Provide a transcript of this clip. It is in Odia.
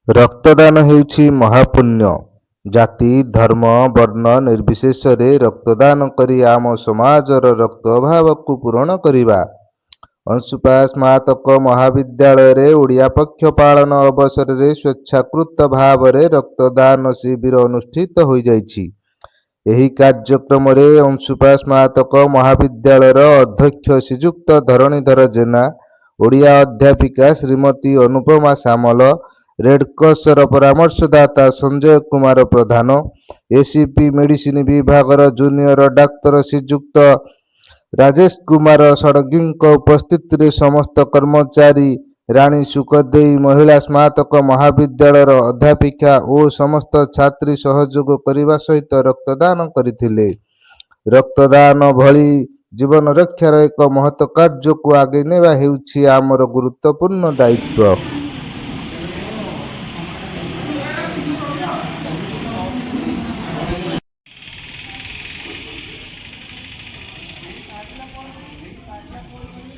ରକ୍ତଦାନ ହେଉଛି ମହାପୁଣ୍ୟ। ଜାତି, ଧର୍ମ, ବର୍ଣ୍ଣ ନିର୍ବିଶେଷରେ ରକ୍ତଦାନ କରି ଆମ ସମାଜର ରକ୍ତ ଅଭାବକୁ ପୂରଣ କରିବା। ଅଂଶୁପା ସ୍ନାତକ ମହାବିଦ୍ୟାଳୟରେ ଓଡ଼ିଆ ପକ୍ଷ ପାଳନ ଅବସରରେ ସ୍ୱେଚ୍ଛାକୃତ ଭାବରେ ରକ୍ତଦାନ ଶିବିର ଅନୁଷ୍ଠିତ ହୋଇଯାଇଛି। ଏହି କାର୍ଯ୍ୟକ୍ରମରେ ଅଂଶୁପା ସ୍ନାତକ ମହାବିଦ୍ୟାଳୟର ଅଧ୍ୟକ୍ଷ ଶ୍ରୀଯୁକ୍ତ ଧରଣୀଧର ଜେନା, ଓଡ଼ିଆ ଅଧ୍ୟାପିକା ଶ୍ରୀମତୀ ଅନୁପମା ସାମଲ, ରେଡକ୍ରସର ପରାମର୍ଶଦାତା ସଞ୍ଜୟ କୁମାର ପ୍ରଧାନ, ଏସସିବି ମେଡିସିନ ବିଭାଗର ଜୁନିୟର ଡାକ୍ତର ଶ୍ରୀଯୁକ୍ତ ରାଜେଶ କୁମାର ଷଡ଼ଙ୍ଗୀଙ୍କ ଉପସ୍ଥିତିରେ ସମସ୍ତ କର୍ମଚାରୀ, ରାଣୀ ଶୁକଦେଇ ମହିଳା ସ୍ନାତକ ମହାବିଦ୍ୟାଳୟର ଅଧ୍ୟାପିକା ଓ ସମସ୍ତ ଛାତ୍ରୀ ସହଯୋଗ କରିବା ସହିତ ରକ୍ତଦାନ କରିଥିଲେ। ରକ୍ତଦାନ ଭଳି ଜୀବନ ରକ୍ଷାର ଏକ ମହତ କାର୍ଯ୍ୟକୁ ଆଗେଇ ନେବା ହେଉଛି ଆମର ଗୁରୁତ୍ୱପୂର୍ଣ୍ଣ ଦାୟିତ୍ୱ।